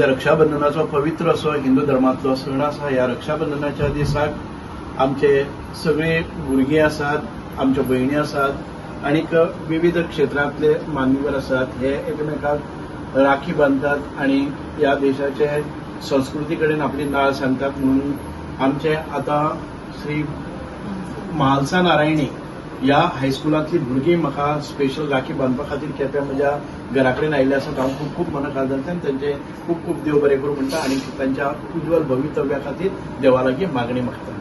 म्हणजे रक्षाबंधनाचो पवित्र असो हिंदू धर्मांतलो सण आसा. ह्या रक्षाबंधनाच्या दिसाक आमचे सगळे भुरगीं आसात, आमच्यो भयणी आसात आनीक विविध क्षेत्रांतले मान्यवर आसात, हे एकमेकाक राखी बांदतात आनी ह्या देशाचे संस्कृती कडेन आपली नाळ सांगतात. म्हणून आमचे आतां श्री म्हालसा नारायणी ह्या हायस्कुलांतली भुरगीं म्हाका स्पेशल राखी बांदपा खातीर केप्यां म्हज्या घरा कडेन आयिल्ले आसात. हांव खूब खूब मना काळजांतल्यान तांचे खूब खूब देव बरें करूं म्हणटा आनी तांच्या उज्ज्वल भवितव्या खातीर देवा लागीं मागणी मागता.